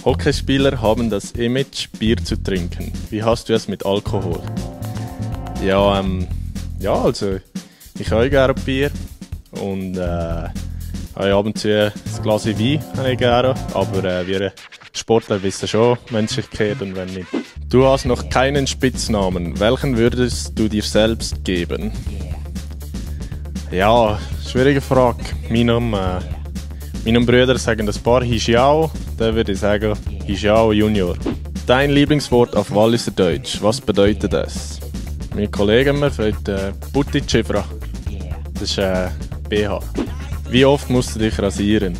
Hockeyspieler haben das Image, Bier zu trinken. Wie hast du es mit Alkohol? Ja, also ich habe gerne Bier und habe ab und zu ein Glas Wein habe ich gerne, aber wir Sportler wissen schon, wenn es sich kehrt und wenn nicht. Du hast noch keinen Spitznamen. Welchen würdest du dir selbst geben? Ja, schwierige Frage. Meinem Bruder sagen das paar Hijiao, dann würde ich sagen Hijiao Junior. Dein Lieblingswort auf Walliser Deutsch, was bedeutet das? Mein Kollege mir sagt Putti-Chifra. Das ist BH. Wie oft musst du dich rasieren?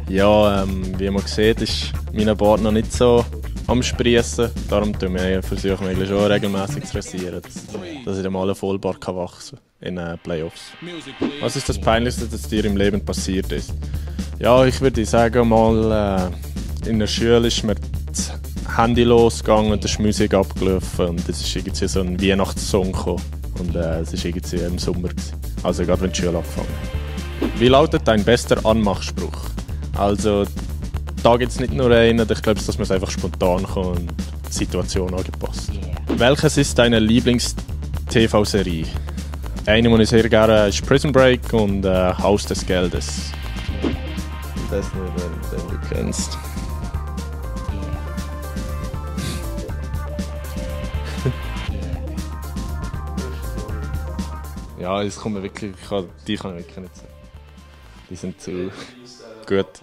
Ja, wie man sieht, ist mein Bart noch nicht so am Sprießen. Darum versuche ich schon regelmäßig zu rasieren, dass ich mal einen Vollbart wachsen kann in Playoffs. Was ist das Peinlichste, das dir im Leben passiert ist? Ja, ich würde sagen, mal in der Schule ist mir das Handy losgegangen und da ist Musik abgelaufen und es ist irgendwie so ein Weihnachtssong gekommen. Und es war irgendwie im Sommer. Also gerade wenn die Schule angefangen hat. Wie lautet dein bester Anmachspruch? Also, da gibt es nicht nur einen, ich glaube, dass man es einfach spontan kann und die Situation angepasst. Welches ist deine Lieblings-TV-Serie? Eine, die ich sehr gerne ist Prison Break und Haus des Geldes. Das nur, wenn du kennst. Ja, es kommt mir wirklich, die kann ich wirklich nicht sagen. Die sind zu gut.